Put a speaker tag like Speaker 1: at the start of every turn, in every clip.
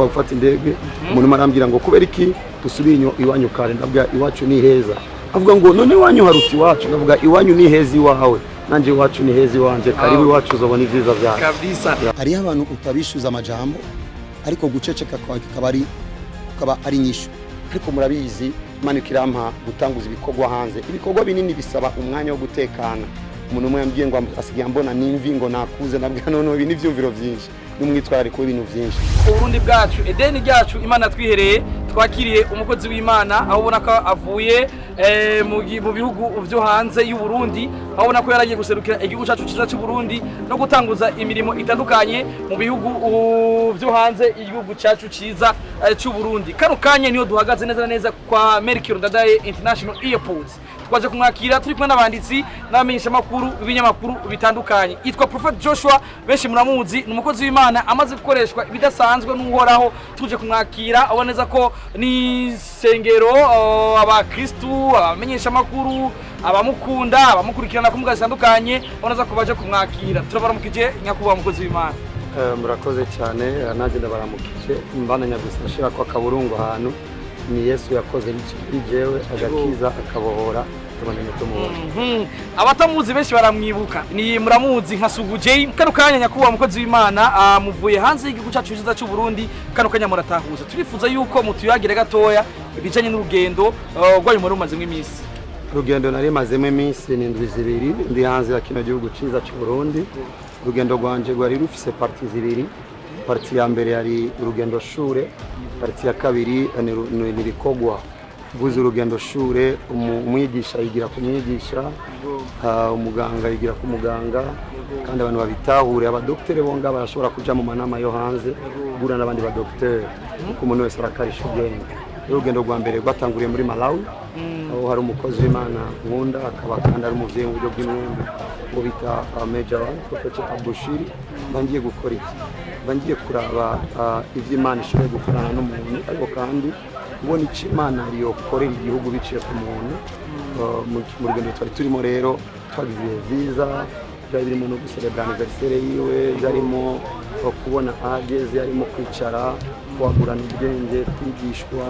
Speaker 1: Nagomba gufata indege, umuntu umwe arambwira ngo: "Kubera iki dusubiye iwanyu kare?" Ndavuga: "Iwacu ni heza." Avuga ngo: "None iwanyu haruta iwacu?" Ndavuga: "Iwanyu ni heza iwawe, nanje iwacu ni heza iwanje. Karibu iwacu, uzobona ibyiza byacu."
Speaker 2: Kabisa.
Speaker 1: Hariho abantu utabishyuza amajambo, ariko guceceka kwawe kukaba ari inyishu. Ariko murabizi, Imana ikirampa gutanguza ibikorwa hanze, ibikorwa binini bisaba umwanya wo gutekana. Umuntu umwe yambwiye ngo asigaye ambona n'imvi, ngo nakuze. Nabwira none ibi n'ivyumviro byinshi n'umwitwarariko w'ibintu byinshi.
Speaker 2: Uburundi bwacu, Edeni ryacu Imana twihereye. Twakiriye umukozi w'Imana, aho ubona ko avuye mu bihugu vyo hanze y'u Burundi, aho ubona ko yaragiye guserukira igihugu cyacu cyiza cy'u Burundi no gutanguza imirimo itandukanye mu bihugu vyo hanze y'igihugu cyacu cyiza cy'u Burundi. Kano kanya niyo duhagaze neza na neza kwa Melchior Ndadaye International Airport. Twaje kumwakira turi kumwe n'abanditsi n'abamenyeshamakuru b'ibinyamakuru bitandukanye. Yitwa Prophet Joshua, benshi muramuzi, ni umukozi w'Imana amaze gukoreshwa ibidasanzwe n'Uhoraho. Tuje kumwakira, abona neza ko n'isengero, abakristu, abamenyeshamakuru, abamukunda, abamukurikirana ku mbuga zitandukanye, abona neza ko baje kumwakira. Turabaramukije, nyakubahwa mukozi w'Imana.
Speaker 1: Murakoze cyane. Nanjye ndabaramukije. Mbana gusa nashira ko akaburungu ahantu ni Yesu yakoze kuri jewe, agakiza, akabohora, tubona tumubona.
Speaker 2: Abatamuzi benshi baramwibuka, ni muramuzi nka Sugu J. Kano kanya, nyakubahwa mukozi w'Imana, muvuye hanze y'igihugu cyacu cyiza cy'u Burundi. Kano kanya muratahuza, turifuza yuko mutuyagira gatoya ibijanye n'urugendo rwanyu muri rumazemo iminsi.
Speaker 1: Urugendo nari mazemo iminsi ni indwi 2 ndi hanze ya kino gihugu cyiza cy'u Burundi. Urugendo rwanje rwari rufise parties zibiri. Partie ya mbere yari urugendo shure, partie ya kabiri ni ibikorwa. Mvuze urugendo shure, umwigisha yigira ku mwigisha, umuganga yigira ku muganga, kandi abantu babitahure, abadokitere bo ngaha barashobora kuja mu manama yo hanze guhura n'abandi badokitere, kuko umuntu wese arakarisha ubwenge. Rero urugendo rwa mbere rwatanguriye muri Malawi, aho hari umukozi w'Imana nkunda, akaba kandi ari umuvyeyi mu buryo bw'imwembe, ngo bita Major Prophet Abushiri. Mba ngiye gukora iki? Mba ngiye kuraba ivyo Imana ishoboye gukorana n'umuntu, ariko kandi kubona icyo Imana yokorera igihugu biciye ku muntu. Mu rugendo twari turimo rero, twagize ibihe vyiza, byari birimo no guserebra anniversaire yiwe, byarimo kubona aho ageze, harimo kwicara, kwagurana ubwenge, kwigishwa,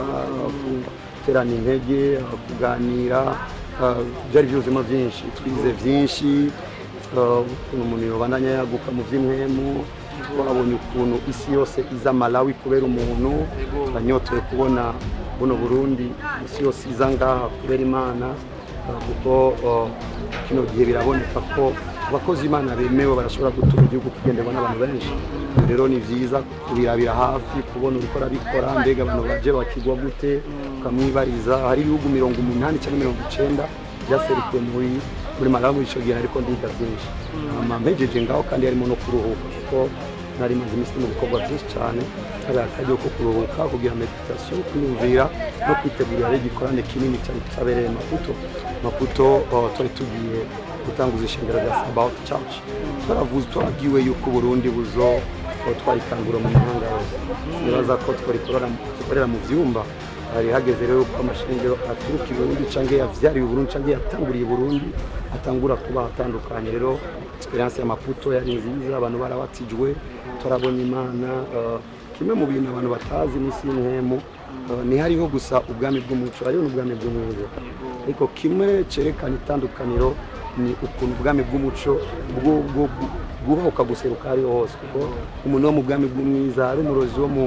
Speaker 1: guterana intege, kuganira. Byari byuzuyemo byinshi, twize byinshi, ukuntu umuntu yobandanya yaguka mu vy'impwemu. Twabonye ukuntu isi yose iza Malawi kubera umuntu. Turanyotewe kubona buno Burundi isi yose iza ngaha kubera Imana, kuko kino gihe biraboneka ko abakozi Imana bemewe barashobora gutuma igihugu kigenderwa n'abantu benshi. Rero ni vyiza kubirabira hafi, kubona uriko arabikora, mbega abantu baje bakigwa gute, ukamwibariza. Hari ibihugu 80 cyangwa 90 byaserukiye muri Malawi muri ico gihe, ariko ndiga byinshi. Hama mpejeje ngaho, kandi harimo no kuruhuka, kuko nari maze iminsi mu bikorwa byinshi cyane, hari akaryo ko kuruhuka, kugira méditation, kwiyumvira no kwitegurira rero igikorane kinini cyane cyabereye Maputo. Maputo, twari tugiye gutanguza ishengero rya Sabaoth Church. Twaravuze, twabwiwe yuko Burundi buzo twayikangura mu mahanga yose. Nibaza ko twarikorera mu vyumba. Hari hageze rero ko amashengero aturuka i Burundi canke yavyariwe i Burundi canke yatanguriye i Burundi atangura kuba atandukanye. Rero expérience ya Maputo yari nziza, abantu barabatijwe, turabonye Imana. Kimwe mu bintu abantu batazi n'isi y'inhemu, ntihariho gusa ubwami bw'umuco, hariho n'ubwami bw'umwiza. Ariko kimwe cerekana itandukaniro ni ukuntu ubwami bw'umuco bwubahuka guseruka hariho hose, kuko umuntu wo mu bwami bw'umwiza ari umurozi wo mu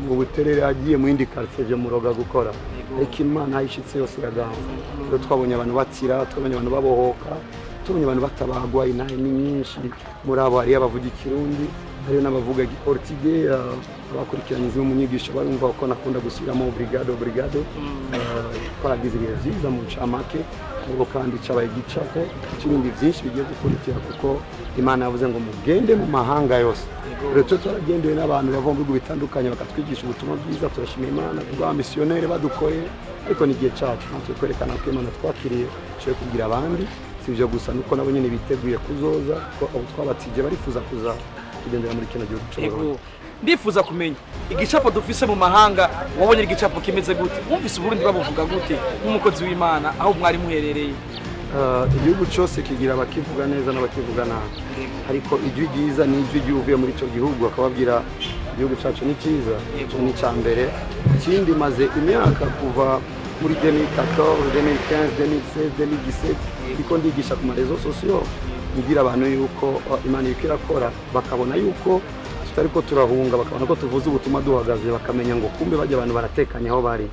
Speaker 1: Buterere, agiye mu yindi quartier vyo muroga gukora, ariko Imana aho ishitse yose iraganza. Rero twabonye abantu bakira, twabonye abantu babohoka, tubonye abantu batabagwa. Intahe ni nyinshi muri abo, hariyo abavuga Ikirundi, hariyo n'abavuga Igiportige. Abakurikiranye zimwe mu nyigisho barumva ko nakunda gusubiramo "obrigado, obrigado". Twaragize ibihe vyiza mu ncamake, ariko kandi cabaye igicapo c'ibindi vyinshi bigiye gukurikira, kuko Imana yavuze ngo mugende mu mahanga yose. Rero twe twaragendewe n'abantu bava mu bihugu bitandukanye, bakatwigisha ubutumwa bwiza. Turashima Imana kubw'abamisiyoneri badukoreye, ariko ni igihe cacu natwe kwerekana ko Imana twakiriye ishoboye kubwira abandi. Si ibyo gusa, nuko nabo nyine biteguye kuzoza, ko abo twabatije barifuza kuza kugendera muri kino gihugu c'Uburundi.
Speaker 2: Ego. Ndifuza kumenya igicapo dufise mu mahanga. Wabonye igicapo kimeze gute? Wumvise Uburundi babuvuga gute nk'umukozi w'Imana aho mwari muherereye?
Speaker 1: Igihugu cyose kigira abakivuga neza n'abakivuga nabi, ariko ijwi ryiza ni ijwi ry'uvuye muri icyo gihugu akababwira. Igihugu cyacu ni cyiza.
Speaker 2: Yego.
Speaker 1: Ico ni icya mbere. Ikindi, maze imyaka kuva muri 2014, 2015, 2016, 2017 ndiko ndigisha ku ma réseaux sociaux, mbwira abantu yuko Imana iriko irakora, bakabona yuko tutariko turahunga, bakabona ko tuvuze ubutumwa duhagaze, bakamenya ngo kumbe bajya abantu baratekanye aho bari.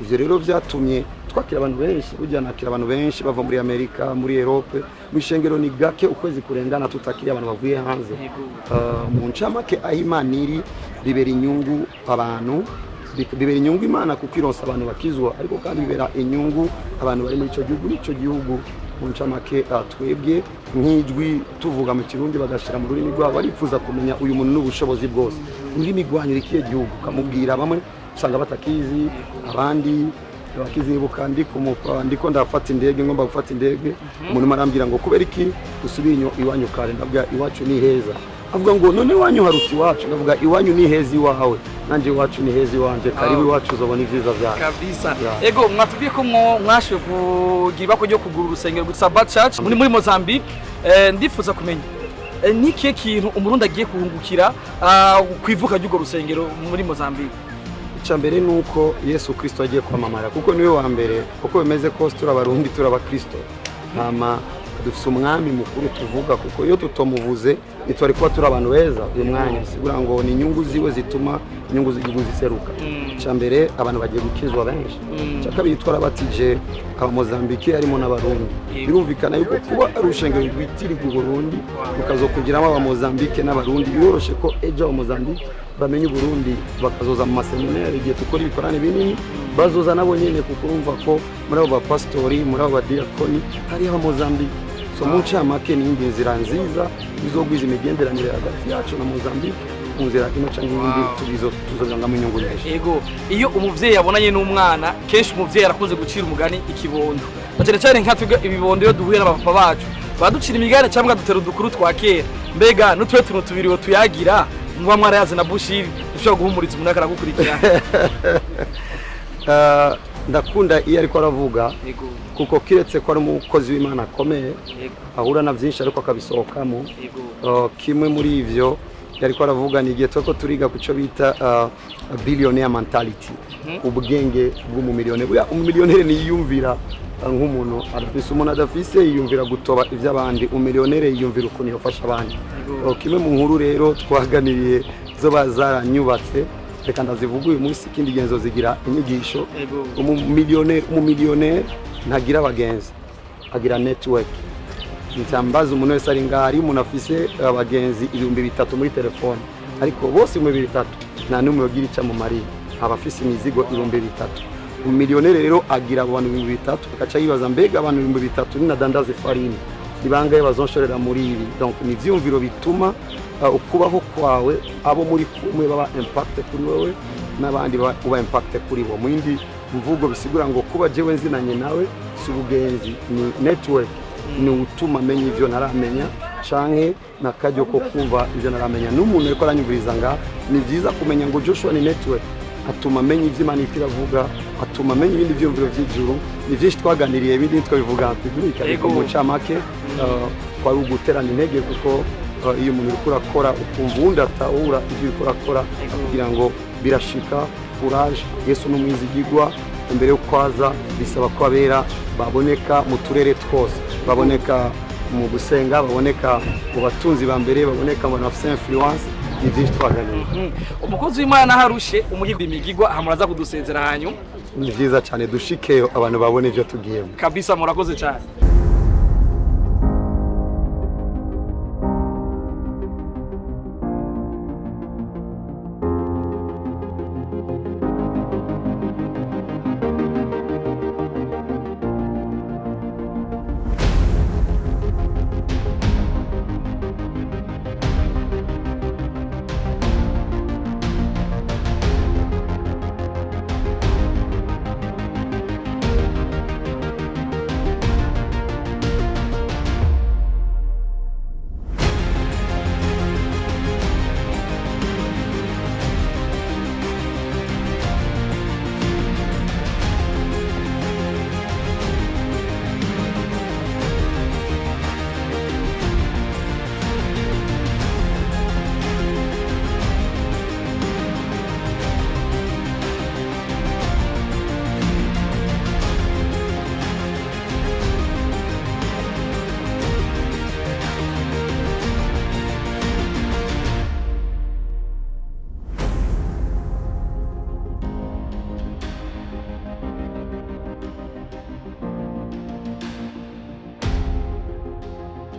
Speaker 1: Ivyo rero vyatumye twakira abantu benshi. Burya nakira abantu benshi bava muri Amerika, muri Europe. Mu ishengero ni gake ukwezi kurengana tutakiriye abantu bavuye hanze. Mu ncamake, aho Imana iri bibera inyungu abantu, bibera inyungu Imana kuko ironsa abantu bakizwa, ariko kandi bibera inyungu abantu bari muri ico gihugu n'ico gihugu. Mu ncamake, twebwe nk'ijwi tuvuga mu Kirundi bagashira mu rurimi rwabo, barifuza kumenya uyu muntu n'ubushobozi bwose, ururimi rwanyu ikihe gihugu, ukamubwira. Bamwe usanga batakizi, abandi bakizibuka. Ndiko ndafata indege, ngomba gufata indege, umuntu umwe arambwira ngo kubera iki usubiye iwanyu kare? Ndavuga iwacu ni heza. Avuga ngo none iwanyu haruta iwacu? Ndavuga iwanyu ni heza iwawe, nanjye iwacu ni heza iwanje. Karibu iwacu, uzobona ibyiza byacu.
Speaker 2: Kabisa.
Speaker 1: Yeah.
Speaker 2: Ego, mwatubwiye ko mwashoboye kugira ibako ryo kugura urusengero rwa Sabbath Church muri Mozambique. Ndifuza kumenya ni ikihe kintu Umurundi agiye kuhungukira ku ivuka ry'urwo rusengero muri Mozambique?
Speaker 1: Icya mbere ni uko Yesu Kirisito agiye kwamamara, kuko niwe wa mbere. Uko bimeze kose turi Abarundi, turi Abakirisito, hama dufise umwami mukuru tuvuga, kuko iyo tutomuvuze ntitwari kuba turi abantu beza uyu mwanya. Bisigura ngo ni inyungu ziwe zituma inyungu z'igihugu ziseruka. Icya mbere, abantu bagiye gukizwa benshi. Icya kabiri, twarabatije Abamozambike harimo n'Abarundi. Birumvikana yuko kuba ari urushengero rwitirirwa Uburundi, rukazokugiramo Abamozambike n'Abarundi, biroroshe ko ejo Abamozambike bamenya Uburundi, bakazoza mu maseminari. Igihe dukora ibikorane binini bazoza nabo nyene, kuko urumva ko muri abo bapasitori, muri abo badiyakoni hariho Abamozambike. So mu ncamake, ni iyindi nzira nziza izogwiza imigenderanire hagati yacu na Mozambique mu nzira imwe canke iyindi. Tuzobirangamo inyungu nyinshi.
Speaker 2: Ego, iyo umuvyeyi abonanye n'umwana, kenshi umuvyeyi arakunze gucira umugani ikibondo, na cyane cyane nka twebwe ibibondo, iyo duhuye n'abapapa bacu baducira imigani cyangwa dutera udukuru twa kera. Mbega n'utwe tuntu tubiri tuyagira muba mwarayaze na Bushiri, dushobora guhumuriza umuntu akaragukurikira?
Speaker 1: Ndakunda iyo ariko aravuga,
Speaker 2: Yego.
Speaker 1: kuko kiretse ko ari umukozi w'Imana akomeye, ahura na byinshi ariko akabisohokamo. Kimwe muri ivyo yariko aravuga ni igihe turiko turiga ku cyo bita billionaire mentality, ubwenge bw'umumiliyoneri. Buriya umumiliyoneri niyumvira nk'umuntu adafise. Umuntu adafise yiyumvira gutoba ivy'abandi, umumiliyoneri yiyumvira ukuntu yofasha abandi. Kimwe mu nkuru rero twaganiriye zoba zaranyubatse, reka ndazivuga uyu munsi, ikindi gihe nzozigira inyigisho. Umumiliyoneri ntagira abagenzi, agira network. Ncyambaza umuntu wese ari ngaha, hariyo umuntu afise abagenzi 3000 muri telefone, ariko bose 3000 nta n'umwe yogira icyo amumariye, aba afise imizigo 3000. Umumiliyoneri rero agira abo bantu 3000, agaca yibaza: mbega abantu 3000 ninadandaza ifarini, ni bangahe bazonshorera muri ibi? Donc ni ivyiyumviro bituma ukubaho kwawe, abo muri kumwe baba impact kuri wewe n'abandi uba impact kuri bo. Mu yindi mvugo, bisigura ngo kuba jewe nzinanye nawe si ubugenzi, ni network, ni utuma amenya ivyo ntaramenya canke nakaryo ko kumva ivyo ntaramenya. N'umuntu ariko aranyumviriza nga, ni vyiza kumenya ngo Joshua ni network, atuma amenya ivyo Imana iriko iravuga, atuma amenya ibindi vyiyumviro vy'ijuru. Ni vyinshi twaganiriye, ibindi twabivuga en public, ariko
Speaker 2: Yego.
Speaker 1: mu ncamake, kwari uguterana intege, kuko iyo umuntu uriko urakora ukumva uwundi atahura ivyo uriko urakora, kugira ngo birashika. Courage, Yesu ni umwizigigwa. Imbere yo kwaza bisaba ko abera baboneka mu turere twose, baboneka mu gusenga, baboneka mu batunzi ba mbere, baboneka mu bantu bafise influence. Ni byinshi twaganiriye.
Speaker 2: Umukozi w'Imana harushe umuhigo imigigwa hamuraza kudusezera hanyuma.
Speaker 1: Ni byiza cyane, dushikeyo abantu babone ibyo tugiyemo.
Speaker 2: Kabisa, murakoze cyane.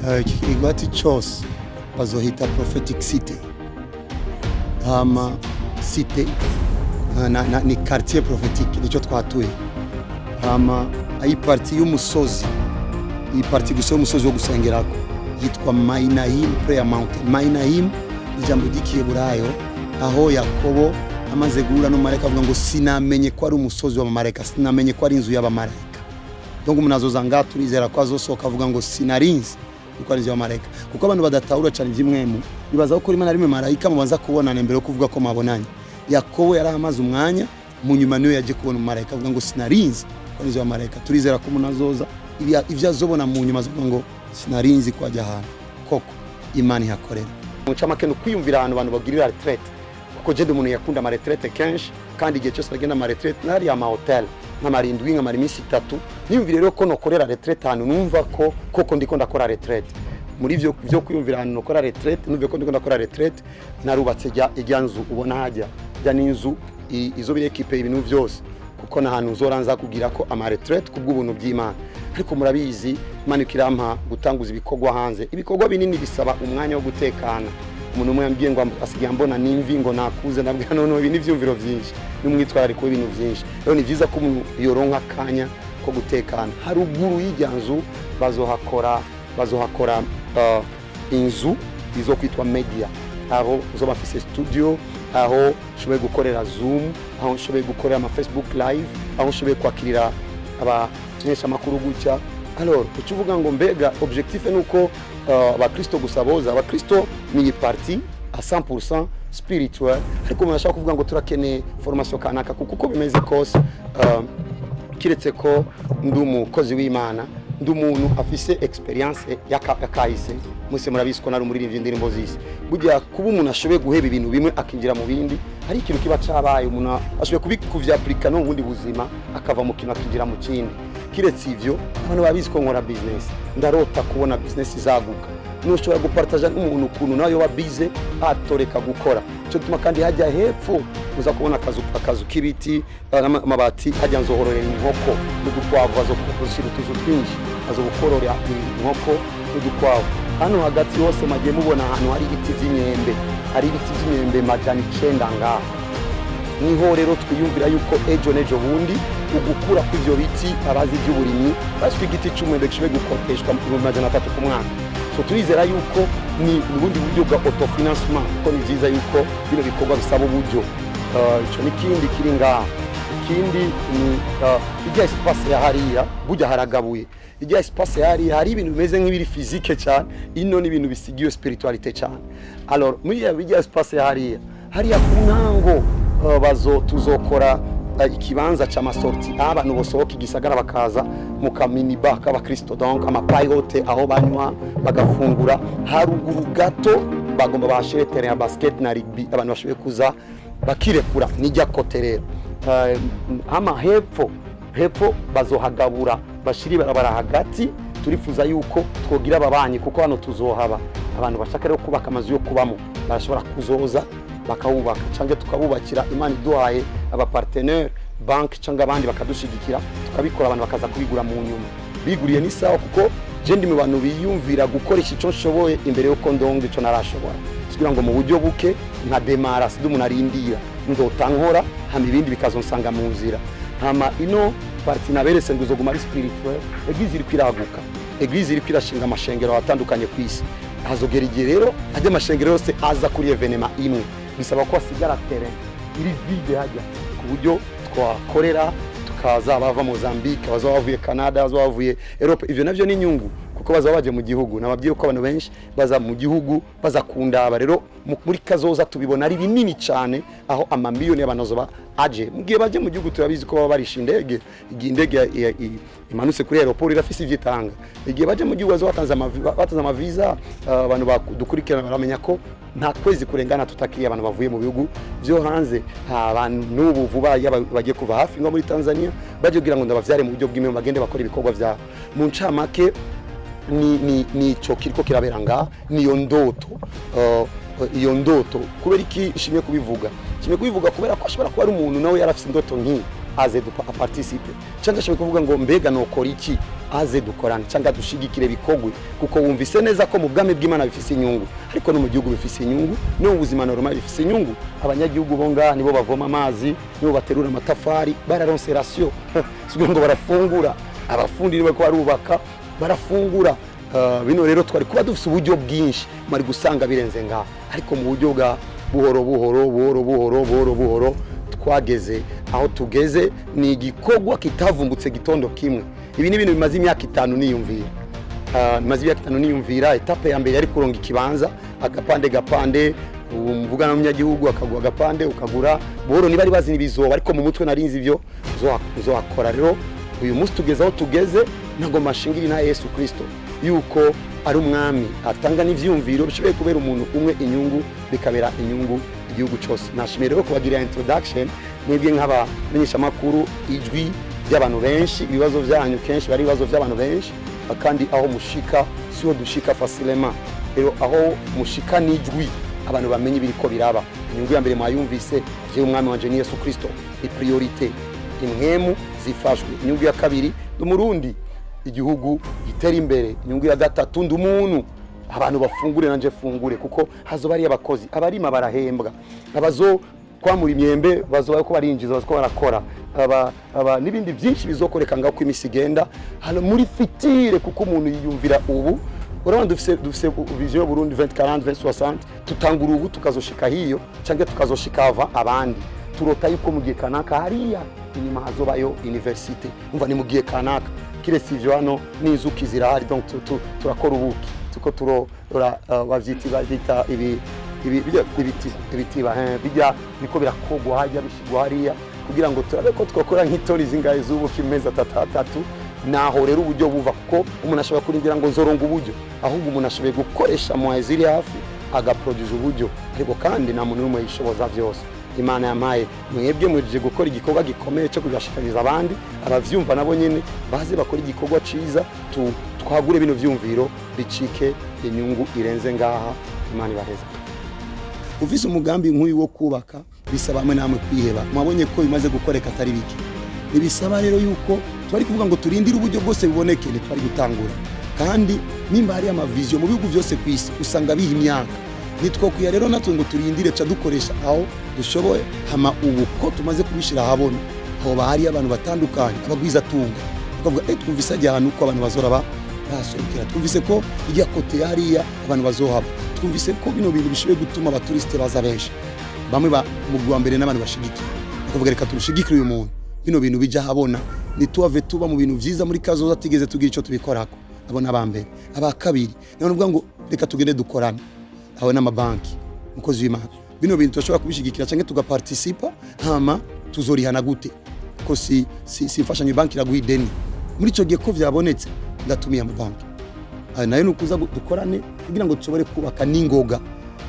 Speaker 1: Iki kigwati cyose bazohita Prophetic City. Hama cité ni quartier prophétique, nicyo twatuye. Hama iyi partie y'umusozi, iyi partie gusa y'umusozi wo gusengerako yitwa Mainahim Prayer Mountain. Mainahim, ijambo ry'Ikiheburayo, aho Yakobo amaze guhura n'umumarayika avuga ngo: "Sinamenye ko ari umusozi w'abamarayika, sinamenye ko ari inzu y'abamarayika." Donc umuntu azoza ngaha, turizera ko azosohoka avuga ngo: "Sinarinzi kuko ari inzu y'abamarayika." Kuko abantu badatahura cyane iby'imwemu, bibaza ko rimwe na rimwe marayika mubanza kubonana mbere yo kuvuga ko mwabonanye. Yakobo yari amaze umwanya, mu nyuma niwe yaje kubona umumarayika, avuga ngo: "Sinarinzi ko ari inzu y'abamarayika." Turizera ko umuntu azoza, ibyo azobona mu nyuma azovuga ngo: "Sinarinzi ko ajya ahantu koko Imana ihakorera." Mu ncamake, ni ukwiyumvira ahantu abantu bagirira retraite, kuko je ndi umuntu yakunda ama retraite kenshi, kandi igihe cyose nagenda ama retraite nari ama hotel nkamara indwi, nkamara iminsi 3. Niyumvire rero ko nokorera retraite ahantu numva ko koko ndiko ndakora retraite. Muri ivyo byo kwiyumvira ahantu nokora retraite, numve ko ndiko ndakora retraite, narubatse ijya nzu ubona hajya jya n'inzu izo biri équipé ibintu byose, kuko n'ahantu uzora nza kugira ko ama retraite kubw'ubuntu bw'Imana. Ariko murabizi, Imana ikirampa gutanguza ibikorwa hanze, ibikorwa binini bisaba umwanya wo gutekana. Umuntu umwe yambwiye ngo asigaye ambona n'imvi, ngo nakuze. Ndabwira none ibi ni ivyumviro vyinshi n'umwitwarariko w'ibintu vyinshi. Rero ni vyiza ko umuntu yoronka akanya ko gutekana. Haruguru y'ijya nzu bazohakora inzu izo kwitwa media, aho uzoba mfise studio, aho nshoboye gukorera Zoom, aho nshoboye gukorera ama Facebook Live, aho nshoboye kwakirira abamenyeshamakuru gutya. Alors uca uvuga ngo: "Mbega objectif ni uko abakristo gusa boza?" Abakristo ni iyi partie à 100% spirituel, ariko umuntu ashaka kuvuga ngo turakeneye formation kanaka, kuko uko bimeze kose, kiretse ko ndi umukozi w'Imana, ndi umuntu afise expérience yakahise. Mwese murabizi ko nari umuririmbyi indirimbo z'isi. Burya kuba umuntu ashoboye guheba ibintu bimwe akinjira mu bindi, hari ikintu kiba cabaye, umuntu ashoboye kuvyapurika no mu bundi buzima, akava mu kintu akinjira mu kindi. Kiretse ivyo, abantu babizi ko nkora business. Ndarota kubona business izaguka, nushobora gupartaja n'umuntu ukuntu nawe yoba bize atoreka gukora. Cyo gituma kandi hajya hepfo uza kubona akazu k'ibiti, n'amabati. Hajya nzohororera inkoko n'udukwavu, bazoshyira utuzu twinshi, bazogukorora inkoko n'udukwavu. Hano hagati hose magiye mubona ahantu hari ibiti by'imyembe, hari ibiti by'imyembe 900 ngaha. Niho rero twiyumvira yuko ejo n'ejo bundi ugukura kw'ivyo biti, abazi iby'uburimyi bazi ko igiti c'umwembe gishoboye gukodeshwa 300,000 ku mwaka. So turizera yuko ni ubundi buryo bwa autofinancement, kuko ni byiza yuko bino bikorwa bisaba uburyo. Ico n'ikindi kiri ngaha. Ikindi ni ijya espace ya hariya. Burya haragabuye. Ijya espace ya hariya hari ibintu bimeze nk'ibiri physique cyane, ino ni ibintu bisigiwe spiritualité cyane. Alors muri ijya espace ya hariya, hariya ku ntango, bazo tuzokora ikibanza c'ama sorties, aho abantu bosohoka igisagara bakaza mu kaminiba k'abakristo, donc amapayote, aho banywa bagafungura. Haruguru gato bagomba bahashire terrain ya basket na rugby, abantu bashoboye kuza bakirekura. Nijya côté rero, hama hepfo, hepfo bazohagabura, bashira ibarabara hagati. Turifuza yuko twogira ababanyi, kuko hano tuzohaba. Abantu bashaka rero kubaka amazu yo kubamo barashobora kuzoza bakawubaka, cyangwa tukabubakira, Imana iduhaye aba partenaire, banki cyangwa abandi bakadushigikira, tukabikora, abantu bakaza kubigura mu nyuma. Biguriye ni sawa, kuko je ndi mu bantu biyumvira gukoresha icyo nshoboye imbere yuko ndonga icyo narashobora, kugira ngo mu buryo buke nka demara sidi umuntu arindira, ndota nkora, hama ibindi bikazonsanga mu nzira. Hama ino partie naberetse ngo izoguma ari spirituel. Église iriko iraguka, église iriko irashinga amashengero atandukanye ku isi. Hazogera igihe rero ajya amashengero yose aza kuri événement imwe, bisaba ko hasigara terrain iri vide hajya, ku buryo twakorera, tukaza bava Mozambique, bazaba bavuye Canada, bazaba bavuye Europe. Ivyo navyo ni inyungu, kuko bazaba baje mu gihugu. Nababwiye ko abantu benshi baza mu gihugu baza kundaba. Rero muri kazoza tubibona ari binini cyane, aho amamiliyoni y'abantu azoba aje. Mu gihe baje mu gihugu, turabizi ko baba barisha indege. Igihe indege imanutse kuri aéroport irafise ivyo itanga. Igihe baje mu gihugu bazoba batanze amaviza. Abantu badukurikirana baramenya ko nta kwezi kurengana tutakiriye abantu bavuye mu bihugu byo hanze. Abantu n'ubu vuba yaba bagiye kuva hafi nko muri Tanzania, baje kugira ngo ndabavyare mu buryo bw'imwe, bagende bakora ibikorwa vyabo. Mu ncamake, ni ico kiriko kirabera ngaha, niyo ndoto. Iyo ndoto, kubera iki nshimye kubivuga? Nshimye kubivuga kubera ko ashobora kuba ari umuntu nawe yarafise indoto nk'iyi. Aze aparticipe, cyangwa ashoboye kuvuga ngo mbega nokora iki, aze dukorane cyangwa dushigikire bikogwe, kuko wumvise neza ko mu bwami bw'Imana bifise inyungu, ariko no mu gihugu bifise inyungu, no mu buzima normal bifise inyungu. Abanyagihugu bo ngaha nibo bavoma amazi, nibo baterura amatafari, bararonse ration, sibyo ngo barafungura. Abafundi nibo barubaka, barafungura. Bino rero twari kuba dufise uburyo bwinshi, mwari gusanga birenze ngaha, ariko mu buryo bwa buhoro buhoro, buhoro buhoro, buhoro buhoro, twageze aho tugeze. Ni igikorwa kitavumbutse gitondo kimwe. Ibi ni ibintu bimaze imyaka 5 niyumvira. Bimaze imyaka 5 niyumvira. Étape ya mbere yari kuronga ikibanza, agapande gapande, umvugana n'umunyagihugu akaguha agapande, ukagura buhoro. Ntibari bazi ibizoba, ariko mu mutwe narinzi ibyo nzohakora. Rero uyu munsi tugeze aho tugeze, ntabwo mashingira na Yesu Kristo yuko ari umwami atanga n'ivyumviro bishoboye kubera umuntu umwe inyungu, bikabera inyungu igihugu cyose. Nashimiye rero kubagirira introduction mwebwe nk'abamenyeshamakuru, ijwi ry'abantu benshi. Ibibazo byanyu kenshi bari ibibazo by'abantu benshi, kandi aho mushika siho dushika facilement. Rero aho mushika n'ijwi, abantu bamenye ibiriko biraba. Inyungu ya mbere mwayumvise: jewe umwami wanje ni Yesu Kristo, ni priorité, impwemu zifashwe. Inyungu ya kabiri, ndi Umurundi, igihugu gitera imbere. Inyungu ya gatatu, ndi umuntu, abantu bafungure nanje fungure, kuko hazoba ari abakozi, abarima barahembwa, abazo kwamura imyembe bazoba ko barinjiza, bazo barakora aba n'ibindi byinshi bizokoreka ngaho uko imisi igenda hano muri futur, kuko umuntu yiyumvira ubu. Urabona dufise vision yo Burundi 2040, 2060. Tutangura ubu, tukazoshika hiyo cyangwa tukazoshika ava abandi. Turota yuko mu gihe kanaka hariya inyuma hazobayo université. Umva, ni mu gihe kanaka. Kiretse ivyo, hano n'inzuki zirahari, donc turakora ubuki, tuko turora, bavyita ibi ibi ibiti ibitiba bijya biko birakogwa hajya bishigwa hariya kugira ngo turabe ko twakora nk'itoni zingahe z'ubuki mu mezi atatu atatu. Naho rero uburyo buva, kuko umuntu ashobora kurindira ngo nzoronga uburyo, ahubwo umuntu ashoboye gukoresha moyens ziri hafi, agaproduza uburyo. Ariko kandi nta muntu n'umwe yishoboza byose. Imana yampaye mwebwe, mujije gukora igikorwa gikomeye cyo kubashikariza abandi. Abavyumva nabo nyene baze bakora igikorwa ciza, twagure bino vyumviro, bicike inyungu irenze ngaha. Imana ibaheza. Ufise umugambi nk'uyu wo kubaka, bisaba hamwe namwe kwiheba. Mwabonye ko bimaze gukoreka atari bike. Ntibisaba rero yuko twari kuvuga ngo turindire uburyo bwose buboneke, ntitwari gutangura. Kandi nimba hari amavision mu bihugu byose ku isi, usanga biha imyaka. Ntitwokwiya rero natwe ngo turindire, ca dukoresha aho dushoboye. Hama ubu ko tumaze kubishyira ahabona, hoba hariyo abantu batandukanye, abagwizatunga, tukavuga twumvise ajya ahantu ko abantu bazora bahasohokera, twumvise ko ijya côté hariya abantu bazohaba, twumvise ko bino bintu bishoboye gutuma abatouriste baza benshi. Bamwe ba mu wa mbere n'abantu bashigikiye, bakavuga reka tumushigikire uyu muntu, bino bintu bijya ahabona, ntituhave tuba mu bintu vyiza muri kazoza atigeze tugira icyo tubikorako. Abo n'aba mbere. Aba kabiri nabo nuvuga ngo reka tugende dukorane aho n'amabanki. Mukozi w'Imana, bino bintu turashobora kubishigikira cyangwa tugaparticipa, hama tuzorihana gute? Ko si imfashanyo, banki iraguha ideni. Muri icyo gihe ko vyabonetse, ndatumiye amabanki, ayo nayo ni ukuza dukorane kugira ngo dushobore kubaka n'ingoga.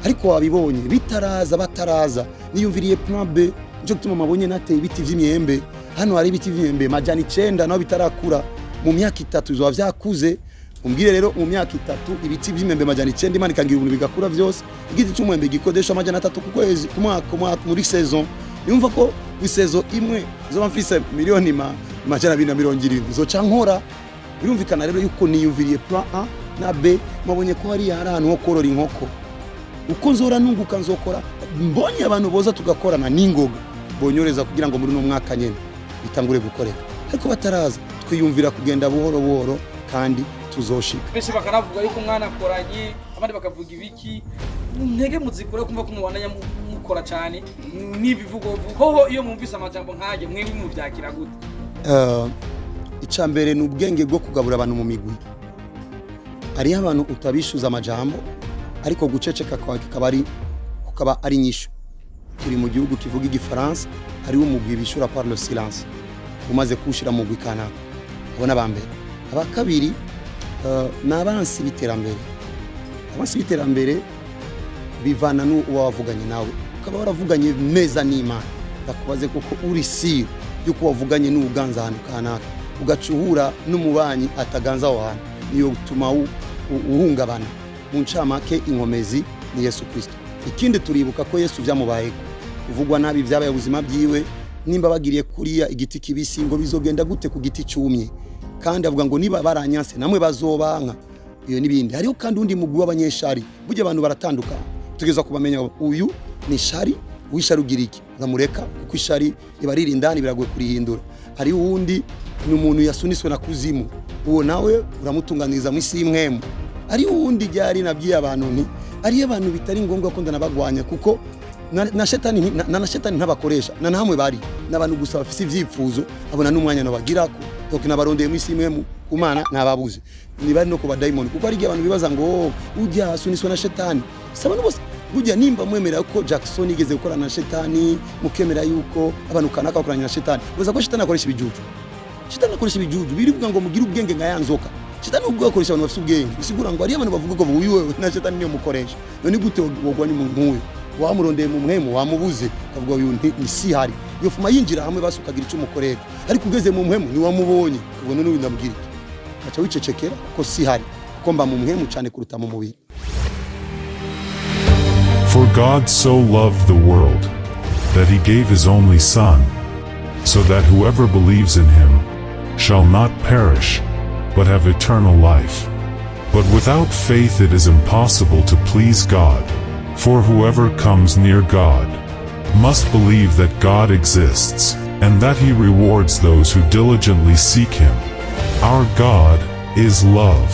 Speaker 1: Ariko wabibonye bitaraza, bataraza, niyumviriye plan B. Nico gituma mabonye nateye ibiti vy'imyembe hano. Hari ibiti vy'imyembe 900 naho bitarakura. Mu myaka 3 bizoba vyakuze. Umbwire rero, mu myaka 3 ibiti vy'imyembe 900, Imana ikangira ibintu bigakura vyose, igiti c'umwembe gikodesha 300 ku kwezi, ku mwaka, muri saison. Yumva ko ku saison imwe zoba mfise miliyoni 270 zoca nkora. Birumvikana rero yuko niyumviriye plan A na B. Mabonye ko hariya hari ahantu ho korora inkoko. Uko nzora nunguka, nzokora mbonye abantu boza tugakorana n'ingoga, bonyoreza kugira ngo muri uno mwaka nyene bitangure gukoreka. Ariko bataraza, twiyumvira kugenda buhoro buhoro, kandi tuzoshika.
Speaker 2: Benshi bakanavuga yuko umwana akoranye, abandi bakavuga ibiki. Ntege muzikura kumva ko mubandanya mukora cyane n'ibivugo hoho. Iyo mwumvise amajambo nk'ayo, mwebwe muvyakira gute?
Speaker 1: Icya mbere ni ubwenge bwo kugabura abantu mu migwi. Hariho abantu utabishyuza amajambo, ariko guceceka kwawe kukaba ari inyishu. Turi mu gihugu kivuga Igifaransa, hariho umugwi bishyura par le silence, umaze kuwushyira mu mugwi kanaka. Abo ni aba mbere. Aba kabiri ni abansi b'iterambere. Abansi b'iterambere bivana n'uwo wavuganye nawe. Ukaba waravuganye neza n'Imana, ndakubaze, kuko uri sûr yuko wavuganye n'ubuganza ahantu kanaka, ugaca uhura n'umubanyi ataganza aho hantu, niyo gutuma uhungabana. Mu ncamake, inkomezi ni Yesu Kristo. Ikindi, turibuka ko Yesu byamubayeko kuvugwa nabi, byabaye ubuzima byiwe. Nimba bagiriye kuriya igiti kibisi, ngo bizogenda gute ku giti cyumye? Kandi avuga ngo niba baranyanse, namwe bazobanka. Iyo n'ibindi. Hariho kandi undi mugwi w'abanyeshari. Burya abantu baratandukana, tugeza kubamenya. Uyu ni shari, uw'ishari ugira iki? Uramureka, kuko ishari riba riri indani, biragoye kurihindura. Hariho uwundi, ni umuntu yasuniswe na kuzimu, uwo nawe uramutunganiriza mu isi y'imwemu. Hariho uwundi ryari nabwiye abantu nti hariyo abantu bitari ngombwa ko ndanabagwanya, kuko na shetani na shetani ntabakoresha na namwe bari n'abantu gusa bafise ivyifuzo, abona n'umwanya nabagirako. Donc nabarondeye mu isi imwe ku Mana, nababuze. Ni bari no ku badayimoni, kuko hari igihe abantu bibaza ngo: "Oh, ujya asuniswa na shetani." Saba bose burya nimba mwemera yuko Jackson yigeze gukorana na shetani, mukemera yuko abantu kanaka bakoranye na shetani, muza ko shetani akoresha ibijuju. Shetani akoresha ibijuju. Birivuga ngo mugire ubwenge nka ya nzoka. Shetani ubwo akoresha abantu bafite ubwenge, bisigura ngo hariyo abantu bavuga ngo uyu wewe na shetani niyo mukoresha. None gute wogwanya umuntu nk'uyu? Wamurondeye mu mpwemu, wamubuze, ukavuga uyu ni si hari iyo fuma yinjira hamwe, basi ukagira icyo umukorera. Ariko ugeze mu mpwemu ntiwamubonye, ukavuga: "None uyu ndamubwira iki?" Ugaca wicecekera, kuko si hari, kuko mba mu mpwemu cyane kuruta mu mubiri.
Speaker 3: For God so loved the world, that he gave his only Son, so that whoever believes in him shall not perish, but have eternal life. But without faith it is impossible to please God, for whoever comes near God must believe that God exists, and that he rewards those who diligently seek him. Our God is love.